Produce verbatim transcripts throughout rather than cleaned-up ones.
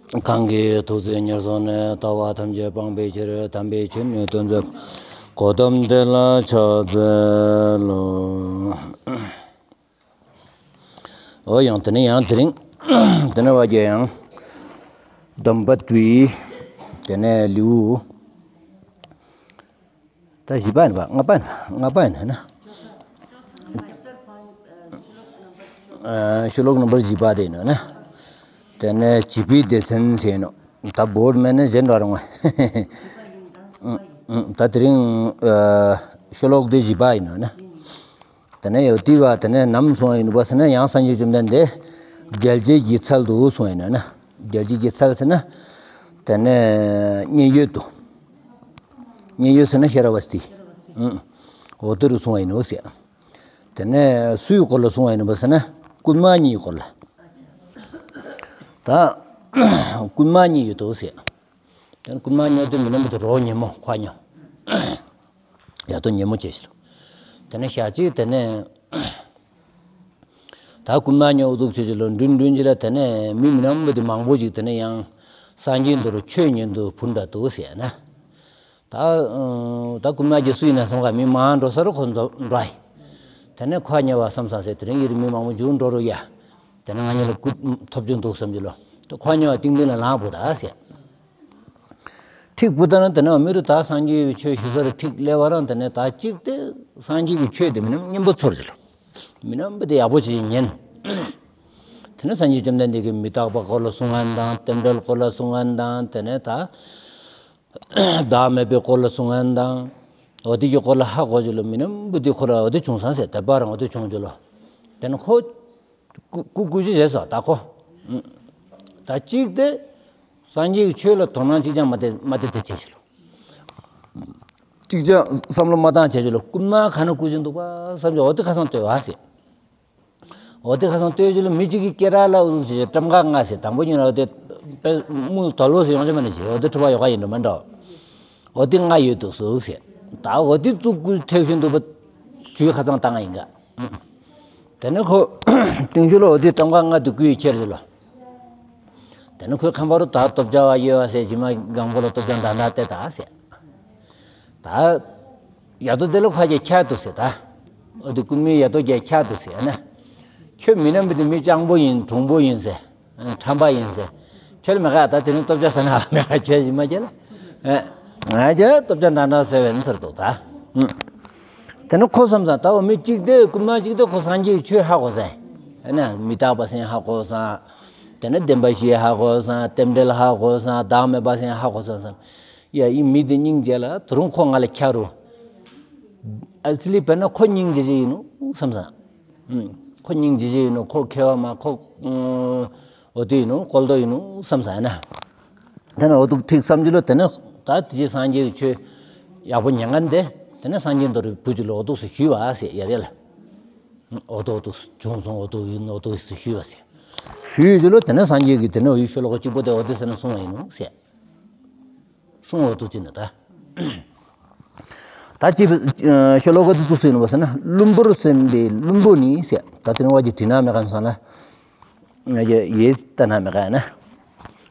གང་གིས་ཐུགས་བརྩེ་ཉེར་བཟུང་ནས། ལྟ་བ་ཐམས་ཅད་སྤང་བའི་ཕྱིར། དམ་པའི་ཆོས་ནི་སྟོན་མཛད་པ། གོ་ཏམ་དེ་ལ་ཕྱག་འཚལ་ལོ། འོ་ཡང་དེ་ནས་ཡང་དེ་རིང་དེ་ནས་བ་རྒྱ་ཡང་སྡོམ་པ་དུས་དེ་ནས་ལེའུ་ད་བཞི་པ་ཡིན་པ། ལྔ་པ་ཡིན་པ། ལྔ་པ་ཡིན་ན། ཤོ་ལོག་ནམ་བར་བཞི་པ་དེ་ཡིན་ན། དེ་ནས་བྱིས་པའི་སྡེ་ཚན་ཟེར་ནོ། ད་བོར་མེད་ན་གཞན་འདྲ་རུང་བ། ད་དེ་རིང་ཤོ་ལོག་དེ་བཞི་པ་ཡིན་ན། དེ་ནས་ཡོད་དུས་བ་དེ་ནས་ནམ་གསུངས་ཡིན་པ་ཟེར་ན། ཡང་སངས་རྒྱས་བཅོམ་ལྡན་འདས་རྒྱལ་བྱེད་ཀྱི་ཚལ་དུ་གསུངས་ཡིན་ན། རྒྱལ་བྱེད་ཀྱི་ཚལ་ཟེར་ན་དེ་ནས་མཉན་ཡོད་དུ། མཉན་ཡོད་ཟེར་ན་ཤ་ར་བ་སྟི། འོ་དེ་རུ་གསུངས་ཡིན་ནོ་ཟེར། དེ་ནས་སུའི་སྐོར་ལ་གསུངས་ཡིན་པ་ཟེར་ན། རྐུན་མ་གཉིས་སྐོར་ལ། ད་རྐུན་མ་གཉིས་ཡོད་དོ་ཟེར། དེ་ནས་རྐུན་མ་གཉིས་དེ་མི་ནམ་བུ་དེ་རོ་ཉེ་མོ་ཁོ་ཉོ། ཡ་དོ་ཉེ་མོ་བྱས་ཤིག་ལོ། དེ་ནས་ཞག་གཅིག་དེ་ནས་ད་རྐུན་མ་གཉིས་འུ་ཚུགས་བྱས་ཤིག་ལོ། འགྲུལ་འགྲུལ་གྱི་ལ་དེ་ནས་མི་མི་ནམ་བུ་དེ་མང་པོ་ཞིག་དེ་ནས་ཡང་སངས་རྒྱས་མདོ་རུ་ཆོས་ཉན་དུ་བུད་འདྲ་འདུག་ཟེར་ན། ད་ད་རྐུན་མ་གྱིས་སུ་ཡིན་ན་བསམ་ག་མི་མང་འགྲོ་ས་རུ་ཁོ་འགྲོ་ཡི། དེ་ནས་ཁོ་ཉེ་བ་བསམ་བསམ་ཟེར། དེ་རིང་ཡིར་མི་མང་པོ་འཇུག་འགྲོ་རུ་ཡ། དེ་ནས་ང་གཉིས་ལ་རྐུ་ཐོབ་ཅུང་འདུག་བསམ་གྱི་ལོ། ད་ཁོ་ཉེ་བ་ཏིང་ཏིང་ལ་ལངས་བུད་ད་ཟེར། ཁྲིག་བུད་ད་ན་དེ་ནས་མི་རུ་ད་སངས་རྒྱས་ཀྱི་ཆོས་ཞུ་ས་རུ་ཁྲིག་སླེབས་པ་རང་། དེ་ནས་ད་གཅིག་དེ་སངས་རྒྱས་ཀྱི་ཆོས་དེ་མི་ནམ་སྙན་པོ་ཚོར་གྱི་ལོ། མི་ནམ་བུ་དེ་ཡག་པོ་ཞིག་ཉན། དེ་ནས་སངས་རྒྱས་བཅོམ་ལྡན་འདས་ཀྱིས་མི་རྟག་པ་སྐོར་ལ་གསུང་ངན་དང་། རྟེན་འབྲེལ་སྐོར་ལ་གསུང་ངན་དང་། དེ་ནས་ད་བདག་མེད་པའི་སྐོར་ལ་གསུང་ངན་དང་། འོ་དེ་གི་སྐོར་ལ་ཧ་གོ་གྱི་ལོ། མི་ནམ་བུ་དེ་ཁོ་ར་འོ་དེ་བྱུང་སོང་ཟེར། དད་པ་རང་འོ་དེ་བྱུང་གྱི་ལོ། དེ་ནས་ཁོ་ཀུ་ཀུ་ཀུ་ཅི་བྱས་སོ་ད་ཁོ། ད་གཅིག་དེ་སངས་རྒྱས་ཀྱི་ཆོས་ལ་དོ་སྣང་གཅིག་ཀྱང་མ་བསྟེན་མ་བསྟེན་དེ་བྱས་ཤིག་ལོ། གཅིག་ཀྱང་བསམ་བློ་མ་བཏང་བྱས་ཤིག་ལོ། རྐུན་མ་ག་ན་རྐུ་བཞིན་འདུག་པ་བསམ་གྱི། འོ་དེ་ཁ་སང་ལྟོས་བ་ཟེར། འོ་དེ་ཁ་སང་ལྟོས་ཀྱི་ལོ། མི་གཅིག་གི་སྐེ་རགས་ལ་འུ་ཟུག་བྱས་བཀྲམ་ཁ་ལྔ་ཟེར། དང་པོ་ཉིད་ལ་འོ་དེ་དཔེ་དམུ་དོལ་པོ་ཟེར་ཡོང་ཆ་མ་ནི་ཟེར། འོ་དེ་གྲུ་པ་ཡོ་ག་ཡིན་འགྲོ་མ་འགྲོ། འོ་དེ་ལྔ་ཡོད་འདུག་ཟུག་ཟེར། ད་འོ་དེ་བཙུགས་ཀུ་ཐེབས་བཞིན་འདུག་པ། ཇུས་ཁ་སང་བཏང་ཡིན་ག། དེ་ནས་ཁོ་ཏིང་ཤུ་ལོ་འོ་དེ་བཀྲམ་ཁ་ལྔ་དེ་རྐུས་ཁྱེར་ཟེར་ལོ། དེ་ནས་ཁོའི་ཁང་པ་རུ་ད་སྟོབས་ཆེ་བ་ཡོད་བ་ཟེར། ཇི་མ་གང་པོ་ལ་སྟོབས་ཆེ་འདྲ་འདྲ་སྟེ་ད་ཟེར། ད་ཡ་དོ་དེ་ལ་ཁ་གྱེས་ཁྱག་ཏུ་ཟེར་ད། འོ་དེ་རྐུན་མའི་ཡ་དོ་གྱེས་ཁྱག་ཏུ་ཟེར་ན། ཁྱོད་མི་ནམ་བུ་དེ་མི་སྤྱང་པོ་ཡིན། གྲུང་པོ་ཡིན་ཟེར། ཁྲམ་པ་ཡིན་ཟེར། ཁྱོད་ལ་མེད་ག། ད་དེ་རིང་སྟོབས་ཆེ་ཟེར་ན་མེད་ག། ཁྱོད་ཇི་མ་གྱེས་ལ། ང་གྱེས་སྟོབས་ཆེ་འདྲ་འདྲ་ཟེར་བས་ཟེར་འདུག་ད། དེ་ནས་ཁོ་བསམ་སོང་། ད་འོ་མི་གཅིག་དེ་རྐུན་མ་གཅིག་དེ་ཁོ་སངས་རྒྱས་ཀྱི་ཆོས་ཧ་གོ་སོང་། ཨ་ནི་མི་རྟག་པ་ཟེར་ཧ་གོ་སོང་། དེ་ནས་བདེན་པ་བཞི་ཧ་གོ་སོང་། རྟེན་འབྲེལ་ཧ་གོ་སོང་། བདག་མེད་པ་ཟེར་ཧ་གོ་སོང་། ཡ་ཡི་མི་དེ་སྙིང་རྗེ་ལ་དུ་རུང་ཁོ་ང་ལ་ཁྱག་རུ། ཨ་ཙི་ལི་བས་ན་ཁོ་སྙིང་རྗེ་ཅིག་ཡིན་ནོ་བསམ་སོང་། ཨུམ། ཁོ་སྙིང་རྗེ་ཅིག་ཡིན་ནོ། ཁོ་མཁས་པ་མ་ཁོ་འོ་དེ་ཡིན་ནོ། བཀོལ་དོ་ཡིན་ནོ་བསམ་སོང་ན། དེ་ནས་འོ་དེ་ཁྲིག་བསམ་གྱི་ལོ། དེ་ནས་ད་དེ་རྗེས་སངས་རྒྱས་ཀྱི་ཆོས་ཡག་པོ་ཉན་མཁན་དེ། དེ་ནས་སངས་རྒྱས་མདོ་རུ་བུད་ཀྱི་ལོ། འོ་དེ་སུ་ཞུས་པ་ཟེར་ཡར་ཡར་ལ། འོ་དེ་འོ་དེ་བྱུང་སོང་། འོ་དེ་ཡིན། འོ་དེ་སུ་ཞུས་པ་ཟེར། ཞུས་ཀྱི་ལོ། དེ་ནས་སངས་རྒྱས་ཀྱིས་དེ་ནས་འོ་ཡི་ཤོ་ལོ་ཀ་གཅིག་པོ་དེ་འོ་དེ་ཟེར་ན་གསུངས་པ་ཡིན་ནོ་ཟེར། གསུངས་པ་འདུག་ཅེ་ན་ད། ད་ཅི་ཤོ་ལོ་ཀ་དེ་ཚུགས་ཟིན་པ་ཟེར་ན། བླུན་པོར་སེམས་པའི་བླུན་པོ་ནི་ཟེར། ད་དེ་རིང་བ་གྱི་དྲི་ན་མེད་ག་སོང་ན། ང་གི་ཡེ་ལྟ་ན་མེད་ག་ན།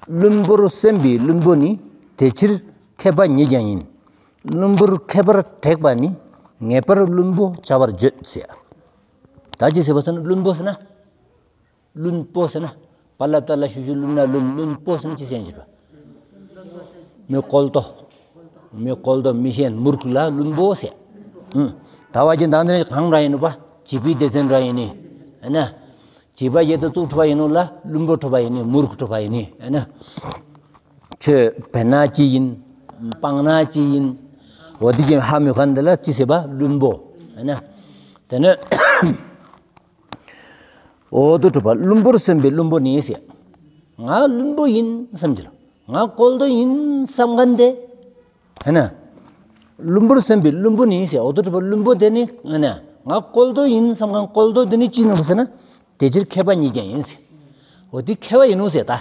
བླུན་པོར་སེམས་པའི་བླུན་པོ་ནི། དེ་ཕྱིར་མཁས་པ་ཉིད་ཀྱང་ཡིན། བླུན་པོར་མཁས་པར་དྲེགས་པ་ནི། ངེས་པར་བླུན་པོ་བྱ་བར་བརྗོད་ཟེར། ད་ཅི་ཟེར་བ་ཟེར་ན། བླུན་པོ་ཟེར་ན། བླུན་པོ་ཟེར་ན། པ་ལ་བཏགས་ལ་ཞུ་ཞུ་བླུན་ན་བླུན། བླུན་པོ་ཟེར་ན་ཅི་ཟེར་གྱི་རེད། མི་བཀོལ་དོ། མི་བཀོལ་དོ། མི་ཤེས་མུར་ཁུ་ལ་བླུན་པོ་ཟེར། ཨུམ། ད་བ་ཅིན་ད་འདི་གང་འདྲ་ཡིན་ནོ་པ། བྱིས་པའི་སྡེ་ཚན་འདྲ་ཡིན་ནི། ཨ་ན། བྱིས་པ་ཡེ་ད་བཙུགས་ཐུབ་པ་ཡིན་ནོ་ལ་བླུན་པོ་ཐུབ་པ་ཡིན་ནི། མུར་ཁུ་ཐུབ་པ་ཡིན་ནི། ཨ་ན། ཆོས་བེད་ན་ཅི་ཡིན། སྤང་ན་ཅི་ཡིན། འོ་དེ་གི་ཧ་མི་གོ་མཁན་དེ་ལ་ཅི་ཟེར་བ། བླུན་པོ། ཨ་ན། དེ་ནས། འོ་དེ་གྲུབ་པ་བླུན་པོར་སེམས་པའི་བླུན་པོ་ནི་ཟེར། ང་བླུན་པོ་ཡིན་བསམ་གྱི་ལ། ང་བཀོལ་དོ་ཡིན་བསམ་མཁན་དེ། ཧེ་ན། བླུན་པོར་སེམས་པའི་བླུན་པོ་ནི་ཟེར། འོ་དེ་གྲུབ་པ་བླུན་པོ་དེ་ནི་ཧེ་ན། ང་བཀོལ་དོ་ཡིན་བསམ་མཁན་བཀོལ་དོ་དེ་ནི་ཅི་ནོ་ཟེར་ན། དེ་ཕྱིར་མཁས་པ་ཉིད་ཀྱང་ཡིན་ཟེར། འོ་དེ་མཁས་པ་ཡིན་ནོ་ཟེར་ད།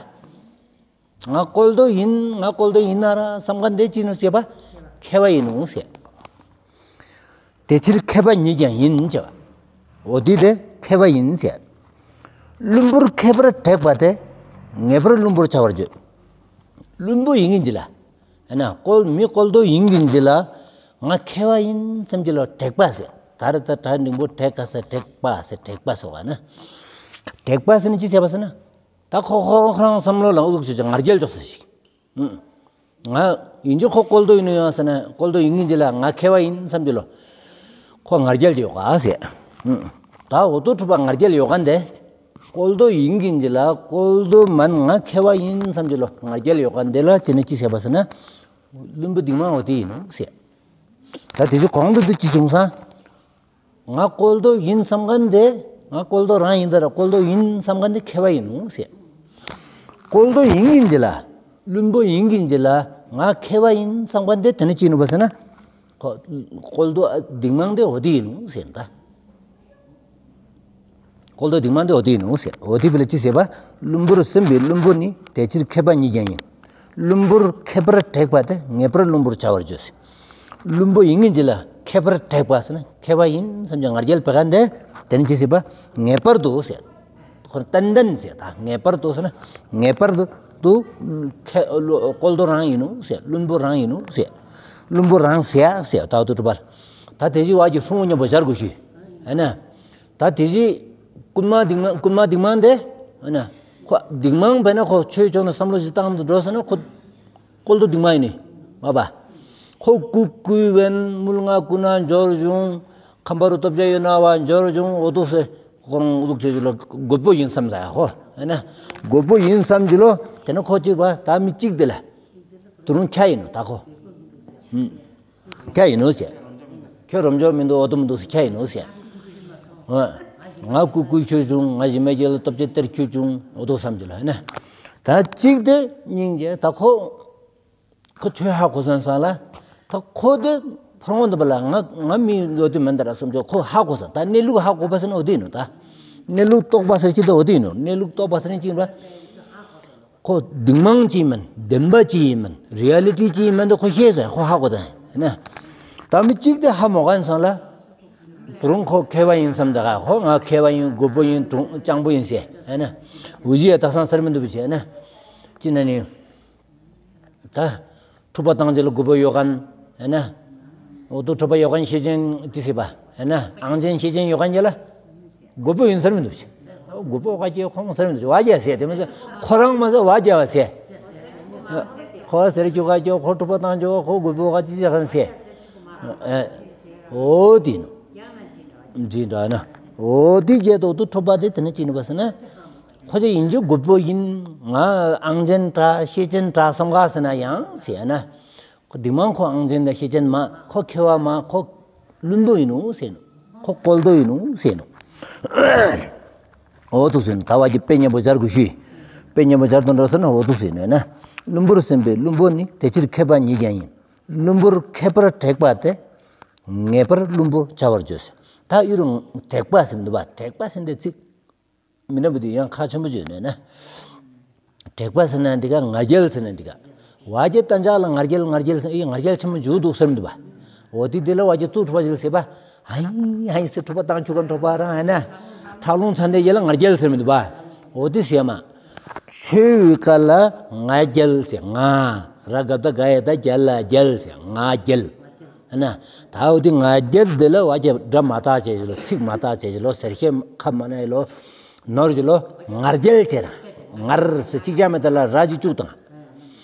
ང་བཀོལ་དོ་ཡིན། ང་བཀོལ་དོ་ཡིན་ན་ར་བསམ་མཁན་དེ་ཅི་ནོ་ཟེར་བ། མཁས་པ་ཡིན་ནོ་ཟེར། དེ་ཕྱིར་མཁས་པ་ཉིད་ཀྱང་ཡིན་ཟེར་བ། འོ་དེ་དེ་མཁས་པ་ཡིན་ཟེར། བླུན་པོར་མཁས་པར་དྲེགས་པ་དེ། ངེས་པར་བླུན་པོར་བྱ་བར་བརྗོད། བླུན་པོ་ཡིན་གྱི་ལ། ཨ་ན་བཀོལ་མི་བཀོལ་དོ་ཡིན་གྱི་ལ། ང་མཁས་པ་ཡིན་བསམ་གྱི་ལ་དྲེགས་པ་ཟེར། ད་རེ་ད་དྲ་འབྲིང་པོ་དྲེགས་ཀ་ཟེར་དྲེགས་པ་ཟེར་དྲེགས་པ་སོགས་ཨ་ན། དྲེགས་པ་ཟེར་ནི་ཅི་ཟེར་བ་ཟེར་ན། ད་ཁོ་ཁོ་ཁོ་རང་བསམ་བློ་ལ་ཨུ་ཟུག་ཅོ་ཅོ་ང་རྒྱལ་ཅོག་ས་ཞིག་ང་ཡིན་གྱི་ཁོ་བཀོལ་དོ་ཡིན་ནོ་ཡང་ཟེར་ན་བཀོལ་དོ་ཡིན་གྱི་ལ་ང་མཁས་པ་ཡིན་བསམ་གྱི་ལོ། ཁོ་ང་རྒྱལ་ཡོད་ག་ཟེར། ད་འོ་དོ་འཁྲུལ་པ་ང་རྒྱལ་ཡོད་ག་འདི། བཀོལ་དོ་ཡིན་གྱི་ལ་བཀོལ་དོ་མན་ང་མཁས་པ་ཡིན་བསམ་གྱི་ལོ་ང་རྒྱལ་ཡོད་ག་འདི་ལ་དེ་ནི་ཅི་ཟེར་བ་ཟེར་ན། བླུན་པོ་སྡིག་མང་འོ་དེ་ཡིན་ནོ་ཟེར། ད་དེ་ཅི་གོང་དུ་དེ་ཅི་བྱུང་ས། ང་བཀོལ་དོ་ཡིན་བསམ་ག་འདི། ང་བཀོལ་དོ་རང་ཡིན་ད་ར་བཀོལ་དོ་ཡིན་བསམ་ག་འདི་མཁས་པ་ཡིན་ནོ་ཟེར། བཀོལ་དོ་ཡིན་གྱི་འདི་ལ། བླུན་པོ་ཡིན་གྱི་འདི་ལ། ང་མཁས་པ་ཡིན་བསམ་ག་འདི་དེ་ནི་ཅི་ནུ་བ་ཟེར་ན། ཁོ་བཀོལ་དོ་སྡིག་མང་འདི་འོ་དེ་ཡིན་ནོ་ཟེར་ད། བཀོལ་དོ་སྡིག་མང་འདི་འོ་དེ་ཡིན་ནོ་ཟེར། འོ་དེ་བི་ལ་ཅི་ཟེར་བ། བླུན་པོར་སེམས་པའི་བླུན་པོ་ནི་དེ་ཕྱིར་མཁས་པ་ཉིད་ཀྱང་ཡིན། བླུན་པོར་མཁས་པར་དྲེགས་པ་དེ་ངེས་པར་བླུན་པོར་བྱ་བར་བརྗོད་ཟེར། བླུན་པོ་ཡིན་གྱི་འདི་ལ་མཁས་པར་དྲེགས་པ་ཟེར་ན་མཁས་པ་ཡིན་བསམ་ཀྱང་ང་རྒྱལ་བེ་ག་འདི། དེ་ནི་ཅི་ཟེར་བ། ངེས་པར་དུ་ཟེར། ཁོ་ཏན་ཏན་ཟེར་ད་ངེས་པར་དུ་ཟེར་ན་ངེས་པར་དུ་དུ་མཁས་བཀོལ་དོ་རང་ཡིན་ནོ་ཟེར། བླུན་པོ་རང་ཡིན་ནོ་ཟེར། བླུན་པོ་རང་ཟེར་ཟེར་ད་དུ་གྲུབ་པར། ད་དེ་བཞི་བ་གི་སྲུང་བ་མཉམ་པོ་སྦྱར་དགོས་ཞུས། ཨ་ན། ད་དེ་བཞི་རྐུན་མ་སྡིག་མ་རྐུན་མ་སྡིག་མ་འདི། ཨ་ན། ཁོ་སྡིག་མང་བས་ན་ཁོ་ཆོས་ཕྱོགས་ནས་བསམ་བློ་ཞིག་བཏང་དུ་འགྲོ་ཟེར་ན་ཁོ། བཀོལ་དོ་སྡིག་མ་ཡིན་ནི། མ་པ། ཁོ་རྐུ་རྐུ་བས་ན་དམུལ་ང་རྐུ་ན་འབྱོར་བྱུང་། ཁམས་པ་རུ་སྟོབས་ཆེ་ཡོད་ན་བ་འབྱོར་བྱུང་འོ་དོ་ཟེར། ཁོ་རང་ལུག་ཆེ་ཆེ་ལོ་རྒོད་པོ་ཡིན་བསམ་ད་ཡ་ཁོ། ཨ་ན། རྒོད་པོ་ཡིན་བསམ་གྱི་ལོ། དེ་ནི་ཁོ་གཅིག་པ་ད་མི་གཅིག་དེ་ལ། དུ་རུང་ཁྱ་ཡིན་ནོ་ད་ཁོ། ཁྱ་ཡིན་ནོ་ཟེར། ཁྱོད་རོམ་འཇོག་མི་འདུག་འོ་དོ་མི་འདུག་ཟེར་ཁྱ་ཡིན་ནོ་ཟེར། ང་རྐུ་རྐུ་ཁྱོད་བྱུང་ང་གཞི་མེད་ཀྱི་ལ་སྟོབས་ཆེ་སྟེར་ཁྱོད་བྱུང་འོ་དོ་བསམ་གྱི་ལ་ཨ་ན། ད་གཅིག་དེ་སྙིང་རྗེ་ད་ཁོ། ཁོ་ཆོས་ཧ་གོ་སོང་ས་ལ། ད་ཁོ་དེ་ཕོ་བྲང་འདི་པ་ལ་ང་ང་མི་འོ་དེ་མིན་ད་ར་སོམ་ཆོ་ཁོ་ཧ་གོ་སོང་ད་གནས་ལུགས་ཧ་གོ་པ་ཟེར་ན་འོ་དེ་ཡིན་ནོ་ད། གནས་ལུགས་རྟོགས་པ་ཟེར་གྱི་ད་འོ་དེ་ཡིན་ནོ་གནས་ལུགས་རྟོགས་པ་ཟེར་ན་ཅི་ཡིན་པ། ཁོ་སྡིག་མང་ཅི་ཡིན་མིན་བདེན་པ་ཅི་ཡིན་མིན་རི་ཨ་ལི་ཊི་ཅི་ཡིན་མིན་དེ་ཁོ་ཤེས་ཟེར་ཁོ་ཧ་གོ་ད་ཡིན་ན། ད་མི་གཅིག་དེ་ཧ་མོ་ག་ཡིན་སོང་ལ། དུ་རུང་ཁོ་མཁས་པ་ཡིན་བསམ་ད་ག་ཁོ་ང་མཁས་པ་ཡིན་རྒོད་པོ་ཡིན་དྲུང་སྤྱང་པོ་ཡིན་ཟེར་ཨ་ན། འུ་ཅི་ཡ་ད་སང་ཟེར་མི་འདུག་པ་བྱས་ཨ་ན། ཅི་ན་ནི། ད། འཁྲུག་པ་བཏང་རྒྱུ་ལ་རྒོད་པོ་ཡོད་མཁན། ཨེ་ན། འོ་དོ་འཁྲུག་པ་ཡོད་མཁན་ཤེས་ཅན་ཅི་ཟེར་བ། ཨེ་ན། ཨང་ཅན་ཤེས་ཅན་ཡོད་མཁན་རྒྱུ་ལ། རྒོད་པོ་ཡིན་ཟེར་མི་འདུག་ཅི། རྒོད་པོ་ག་ཅི་ཁོང་ཟེར་མི་འདུག་ཅི་བ་རྒྱ་ཟེར་དེ་མི་ཟེར་ཁོ་རང་མ་ཟེར་བ་རྒྱ་བ་ཟེར། ཁོ་ཟེར་རྒྱུ་ག་ཅི་ཁོ་འཁྲུག་པ་བཏང་རྒྱུ་ཁོ་རྒོད་པོ་ག་ཅི་ཟེར་མཁན་ཟེར། ཨེ། འོ་དེ་ནོ། འདི་འདྲ་ན། འོ་དེ་རྒྱ་དོ་དོ་འཁྲུག་པ་དེ་དེ་ནི་ཅི་ནི་བ་ཟེར་ན། ཁོ་ཅི་ཡིན་རྒྱུ་རྒོད་པོ་ཡིན། ང་ཨང་ཅན་འདྲ་ཤེས་ཅན་འདྲ་བསམ་ག་ཟེར་ན་ཡང་ཟེར་ན། ཁོ་འདི་མང་ཁོ་ཨང་ཅན་དང་ཤེས་ཅན་མ་ཁོ་མཁས་པ་མ་ཁོ་བླུན་པོ་ཡིན་ནོ་ཟེར་ནོ། ཁོ་བཀོལ་དོ་ཡིན་ནོ་ཟེར་ནོ། འོ་ཐུག་ཟེར་ནོ། ད་བ་གི་དཔེ་མཉམ་པོ་སྦྱར་དགོས་ཞུས། དཔེ་མཉམ་པོ་སྦྱར་དུ་འགྲོ་ཟེར་ན་འོ་ཐུག་ཟེར་ནོ་ན། བླུན་པོར་སེམས་པའི་བླུན་པོ་ནི་དེ་ཕྱིར་མཁས་པ་ཉིད་ཀྱང་ཡིན། བླུན་པོར་མཁས་པར་དྲེགས་པ་དེ། ངེས་པར་བླུན་པོ་བྱ་བར་བརྗོད་ཟེར། ད་ཡུ་རུ་དྲེགས་པ་ཟེར་འདུག་པ། དྲེགས་པ་ཟེར་འདི་ཚིག་མི་ན་བུ་དུ་ཡང་ཁ་ཆེན་པོ་བརྗོད་ནས་ན། དྲེགས་པ་ཟེར་ན་འདི་ག་ང་རྒྱལ་ཟེར་ན་འདི་ག་བ་རྒྱལ་བཏང་ཅག་ལ་ང་རྒྱལ་ང་རྒྱལ་ཟེར་ཨི་ང་རྒྱལ་ཆེན་པོ་བརྗོད་འདུག་ཟེར་འདུག་པ། འོ་དེ་དེ་ལ་བ་རྒྱལ་གཙུག་འཁྲུག་པ་ཞིག་ལ་ཟེར་བ། ཧའི་ཧའི་ཟེར་འཁྲུག་པ་བཏང་ཆུ་ག་འཁྲུག་པ་རང་ཨ་ན། ཁྲག་རླུང་ཚ་འདི་ཡེ་ལ་ང་རྒྱལ་ཟེར་མི་འདུག་པ། འོ་དེ་ཟེར་མ། ཆོས་ཀ་ལ་ང་རྒྱལ་ཟེར་ང་། ར་ག་བཏགས་རྒ་ཡ་བཏགས་རྒྱལ་ལ་རྒྱལ་ཟེར་ང་རྒྱལ། ཨ་ན། ད་འོ་དེ་ང་རྒྱལ་འདི་ལ་བ་རྒྱལ་སྒྲ་མ་བཏགས་བྱས་ཞིག་ལོ། ཚིག་མ་བཏགས་བྱས་ཞིག་ལོ། ཟེར་ཤེས་ཁ་མ་ན་ཡི་ལོ། ནོར་ཞིག་ལོ། ང་རྒྱལ་བྱས་ན། ངར་ཟེར་གཅིག་ཅང་མེད་ད་ལ་ར་ཅིག་བཅུག་དང་།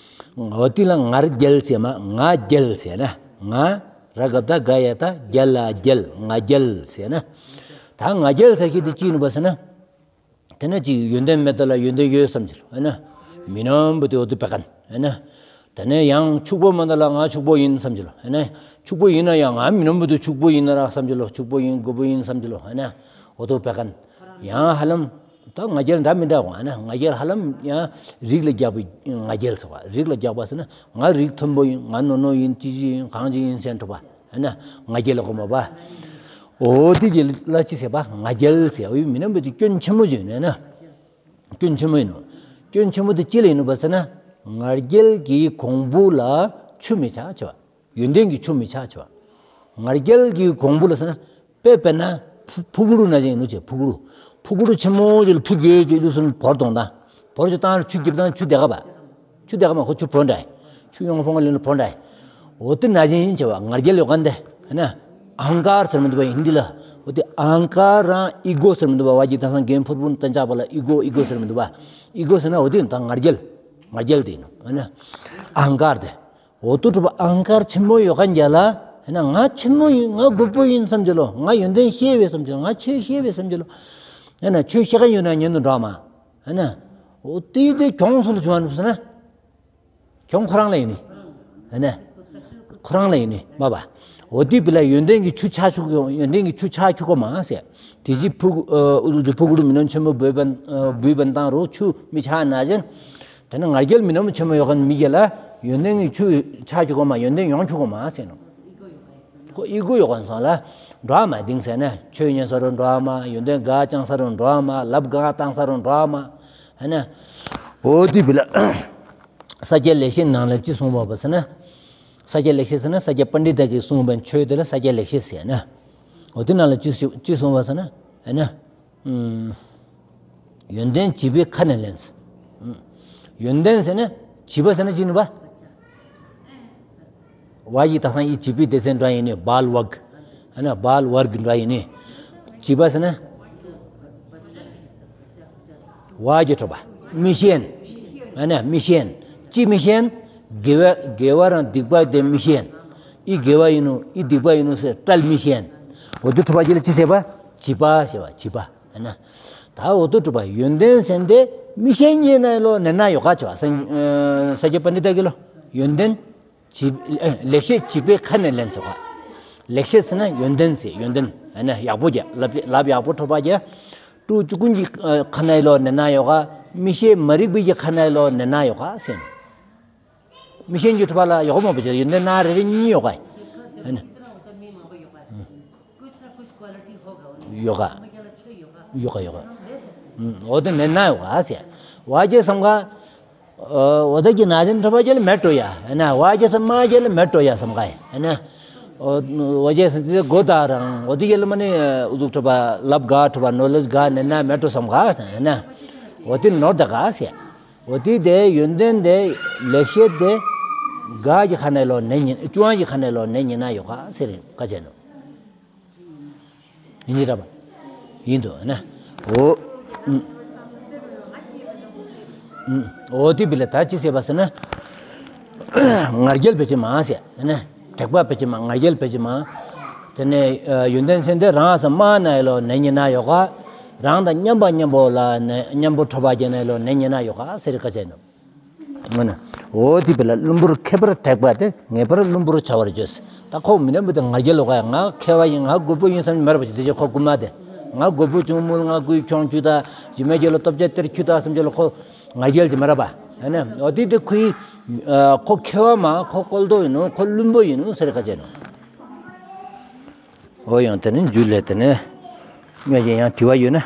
འོ་དེ་ལ་ངར་རྒྱལ་ཟེར་མ་ང་རྒྱལ་ཟེར་ན། ང་། ར་ག་བཏགས་རྒ་ཡ་བཏགས་རྒྱལ་ལ་རྒྱལ་ང་རྒྱལ་ཟེར་ན། ད་ང་རྒྱལ་ཟེར་ཤེས་དེ་ཅི་ནི་བ་ཟེར་ན། དེ་ནས་ཅིག་ཡོན་ཏན་མེད་ད་ལ་ཡོན་ཏན་ཡོད་བསམ་གྱི་ལོ། ཨེ་ན། མི་ནོན་པོ་དེ་འོ་དེ་བེ་ག་ཨེ་ན། དེ་ནས་ཡང་ཕྱུག་པོ་མེད་ད་ལ་ང་ཕྱུག་པོ་ཡིན་བསམ་གྱི་ལོ། ཨེ་ན། ཕྱུག་པོ་ཡིན་ན་ཡང་ང་མི་ནོན་པོ་དེ་ཕྱུག་པོ་ཡིན་ན་ར་བསམ་གྱི་ལོ། ཕྱུག་པོ་ཡིན་རྒོད་པོ་ཡིན་བསམ་གྱི་ལོ། ཨེ་ན། འོ་དེ་བེ་ག་ཡང་ཧ་ལམ། ད་ང་རྒྱལ་འདྲ་མི་འདྲ་གོ་ཨེ་ན། ང་རྒྱལ་ཧ་ལམ་ཡང་རིགས་ལ་རྒྱག་པའི་ང་རྒྱལ་ཟེར་བ། རིགས་ལ་རྒྱག་པ་ཟེར་ན་ང་རིགས་མཐོན་པོ་ཡིན། ང་ནོ་ནོ་ཡིན། ཅི་ཅི་ཡིན། གང་ཅི་ཡིན་ཟེར་འགྲོ་བ། ཨེ་ན། ང་རྒྱལ་ལ་གོ་མ་བ། འོ་དེ་གི་ལ་ཅི་ཟེར་བ། ང་རྒྱལ་ཟེར། འོ་མི་ནོན་པོ་དེ་སྐྱོན་ཆེན་མོ་ཅིག་ཡིན་ནོ་ན། སྐྱོན་ཆེན་མོ་ཡིན་ནོ། སྐྱོན་ཆེན་མོ་དེ་ཅི་ལ་ཡིན་ནོ་བ་ཟེར་ན། ང་རྒྱལ་གྱི་གོང་བུ་ལ་ཆུ་མི་ཆགས་ཆེ་བ། ཡོན་ཏན་གྱི་ཆུ་མི་ཆགས་ཆེ་བ། ང་རྒྱལ་གྱི་གོང་བུ་ལ་ཟེར་ན། དཔེ་དཔེར་ན་ཕུ་ཕུ་གུ་རུ་ན་ཅིག་ཡིན་ནོ་ཅེ། ཕུ་གུ་རུ། ཕུ་གུ་རུ་ཆེན་མོ་ཅིག་ལ་ཕུ་རྒྱུ་ཅིག་ལུས་སུ་བོར་གཏོང་དང་། བོར་ཅིག་བཏང་ཆུ་རྒྱབ་དང་ཆུ་དེ་ག་བ། ཆུ་དེ་ག་མ་ཁོ་ཆུ་བོ་འདྲ། ཆུ་ཡོང་ཕོང་ལེན་ལ་བོ་འདྲ། འོ་དེ་ན་ཅན་ཡིན་ཆེ་བ་ང་རྒྱལ་ཡོད་ག་འདི་ཧེ་ན། ཨ་ཧང་ཀར་ཟེར་མི་འདུག་པ་ཧིན་དི་ལ། འོ་དེ་ཨ་ཧང་ཀར་རང་ཨི་གོ་ཟེར་མི་འདུག་པ། བ་ཇི་ཏ་སང་རྒན་ཕུར་བུ་ཏན་ཅག་པ་ལ་ཨི་གོ་ཨི་གོ་ཟེར་མི་འདུག་པ། ཨི་གོ་ཟེར་ན་འོ་དེ་ད་ང་རྒྱལ། ང་རྒྱལ་དེ་ཡིན་ནོ་ཧེ་ན། ཨ་ཧང་ཀར་དེ། འོ་དེ་གྲུབ་པ་ཨ་ཧང་ཀར་ཆེན་མོ་ཡོད་ག་འདི་ལ། ཧེ་ན་ང་ཆེན་མོ་ཡིན། ང་རྒོད་པོ་ཡིན་བསམ་གྱི་ལོ། ང་ཡོན་ཏན་ཤེས་པའི་བསམ་གྱི་ལོ། ང་ཆོས་ཤེས་པའི་བསམ་གྱི་ལོ། ཧེ་ན་ཆོས་ཤེས་ག་ཡོད་ན་ཉན་དུ་འགྲོ་མ། ཧེ་ན། འོ་དེ་དེ་གྱོང་སུ་ལ་བྱུང་བ་ནུབ་ཟེར་ན། གྱོང་ཁོ་རང་ལ་ཡིན་ནི། ཨ་ནི། ཁོ་རང་ལ་ཡིན་ནི་མ་པ། འོ་དེ་བི་ལ་ཡོན་ཏན་གྱི་ཆུ་ཆགས་ཆུ་གོ། ཡོན་ཏན་གྱི་ཆུ་ཆགས་ཆུ་གོ་མ་ཟེར། དེ་ཅི་ཕུ་ཨུ་ཅི་ཕུ་གུ་རུ་མི་ནོམ་ཆེན་མོ་བོས་པན་བུས་པན་དང་རུ་ཆུ་མི་ཆགས་ན་ཅན། དེ་ནི་ང་རྒྱལ་མི་ནོམ་ཆེན་མོ་ཡོད་མཁན་མི་རྒྱལ་ལ་ཡོན་ཏན་གྱི་ཆུ་ཆགས་ཆུ་གོ་མ། ཡོན་ཏན་ཡོང་ཆུ་གོ་མ་ཟེར་ནོ། ཁོ་ཨི་གོ་ཡོད་ག་སོང་ལ། འགྲོ་མ་དིང་ཟེར་ན་ཆོས་ཉན་ས་རུ་འགྲོ་མ། ཡོན་ཏན་ག་ཅང་ས་རུ་འགྲོ་མ། ལབ་ག་བཏང་ས་རུ་འགྲོ་མ། ཧེ་ན། འོ་དེ་བི་ལ། ས་སྐྱ་ལེགས་བཤད་ནང་ལ་ཅི་གསུངས་པ་ཟེར་ན། ས་སྐྱ་ལེགས་བཤད་ཟེར་ན་ས་སྐྱ་པཎྜི་ཏ་གིས་གསུངས་པའི་ཆོས་དེ་ལ་ས་སྐྱ་ལེགས་བཤད་ཟེར་ན། འོ་དེ་ནང་ལ་ཅི་གསུངས་པ་ཟེར་ན། ཨ་ན། ཡོན་ཏན་བྱིས་པའི་ཁ་ནས་ལེན། ཡོན་ཏན་ཟེར་ན་བྱིས་པ་ཟེར་ན་ཅི་ནུ་བ། བ་ཡི་ད་སང་ཡི་བྱིས་པའི་སྡེ་ཚན་འདྲ་ཡིན་ནི་བཱལ་ཝརྒ། ཨ་ན་བཱལ་ཝརྒ་འདྲ་ཡིན་ནི། བྱིས་པ་ཟེར་ན། བ་གི་ཐོབ་པ། མི་ཤེས། ཨ་ན་མི་ཤེས། ཅི་མི་ཤེས། དགེ་བ་དགེ་བ་རང་སྡིག་པ་དེ་མི་ཤེས། ཨི་དགེ་བ་ཡིན་ནོ་ཨི་སྡིག་པ་ཡིན་ནོ་ཟེར་བཀྲལ་མི་ཤེས། འོ་དུ་ཐོབ་པ་ཅི་ལ་ཅི་ཟེར་བ། བྱིས་པ་ཟེར་བ་བྱིས་པ། ཨ་ན། ད་འོ་དུ་ཐོབ་པ་ཡོན་ཏན་ཟེར་དེ་མི་ཤེས་ཉེ་ན་ལོ་ནན་ན་ཡོད་ག་ཆོ་ས་ས་སྐྱ་པཎྜི་ཏ་གི་ལོ་ཡོན་ཏན། བྱིས་ཨེ་ལེགས་བཤད་བྱིས་པའི་ཁ་ནས་ལེན་ཟེར་བ། ལེགས་བཤད་ཟེར་ན་ཡོན་ཏན་ཟེར་ཡོན་ཏན། ཨ་ན་ཡག་པོ་རྒྱ་ལབ་ལབ་ཡག་པོ་ཐོབ་པ་རྒྱ། ཀྲུ་ཅུ་ཀུན་གྱི་ཁ་ནས་ལོ་ནན་ན་ཡོད་ག་མི་ཤེས་མ་རིག་པའི་གི་ཁ་ནས་ལོ་ནན་ན་ཡོད་ག་ཟེར། མི་ཤེས་ཀྱི་ཐོབ་པ་ལ་ཡོག་མ་པོ་ཆེ་ཡོན་ཏན་ན་རེ་རེ་གཉིས་ཡོད་ག་ཨ་ན། ཡོད་ག་ཡོད་ག་ཡོད་ག་འོ་དེ་ནན་ན་ཡོད་ག་ཟེར། བ་ཇེ་སམ་ག་འོ་ད་ཀྱི་ན་ཅན་ཐོབ་པ་ཅན་མེད་འགྲོ་ཡ། ཨ་ན་བ་ཇེ་སམ་མ་ཅན་མེད་འགྲོ་ཡ་སམ་ག་ཨ་ན། འོ་བ་ཇེ་སམ་དེ་གོ་ད་རང་འོ་དེ་ཡེ་ལ་མ་ནི་ཨུ་ཟུག་ཐོབ་པ་ལབ་ག་ཐོབ་པ་ནོ་ལེཇ་ག་ནན་ན་མེད་འགྲོ་སམ་ག་ཨ་ན། འོ་དེ་ནོར་ད་ག་ཟེར། འོ་དེ་དེ་ཡོན་ཏན་དེ་ལེགས་བཤད་དེ་ག་གི་ཁ་ནས་ལོ་ནན་ཉིན་ཅུང་གི་ཁ་ནས་ལོ་ནན་ཉིན་ན་ཡོད་ག་ཟེར་ག་ཅན་ནོ། ཡིན་གྱི་ར་བ། ཡིན་འདུག་ན། འོ། ཨུམ། ཨུམ། འོ་དེ་བི་ལ་ད་ཅི་ཟེར་བ་ཟེར་ན། ང་རྒྱལ་བེད་ཀྱི་མ་ཟེར་ན། དྲེགས་པ་བེད་ཀྱི་མ་ང་རྒྱལ་བེད་ཀྱི་མ། དེ་ནས་ཡོན་ཏན་ཚན་དེ་རང་སམ་མ་ན་ལོ་ནན་ཉིན་ན་ཡོད་ག་རང་དང་མཉམ་པ་མཉམ་པོ་ལ་ནན་མཉམ་པོ་ཐོབ་པ་ཅན་ན་ལོ་ནན་ཉིན་ན་ཡོད་ག་ཟེར་ག་ཅན་ནོ། འོ་ན། འོ་དེ་བི་ལ་བླུན་པོར་མཁས་པར་དྲེགས་པ་དེ་ངེས་པར་བླུན་པོར་བྱ་བར་བྱོས། ད་ཁོ་མི་ནམ་བུ་དེ་ང་རྒྱལ་ལོ་ག་ཡ་ང་མཁས་པ་ཡིན་ང་རྒོད་པོ་ཡིན་བསམ་མེར་བ་ཅི་དེ་ཅི་ཁོ་རྐུ་མ་དེ། ང་རྒོད་པོ་བྱུང་མུལ་ང་རྐུའི་ཁྱོང་ཆུ་ད་ཇི་མེ་རྒྱལ་ལོ་སྟོབས་ཆ་གཏེར་ཁྱུ་ད་བསམ་རྒྱལ་ལོ་ཁོ་ང་རྒྱལ་གྱི་མེར་བ། ཨ་ན་འོ་དེ་དེ་ཁོའི་ཁོ་མཁས་པ་མ་ཁོ་བཀོལ་དོ་ཡིན་ནོ་ཁོ་བླུན་པོ་ཡིན་ནོ་ཟེར་ག་ཅན་ནོ། འོ་ཡང་དེ་ནི་འཇུ་ལེ་དེ་ནི་ངས་ཀྱི་ཡང་དྲི་བ་ཡོད་ན།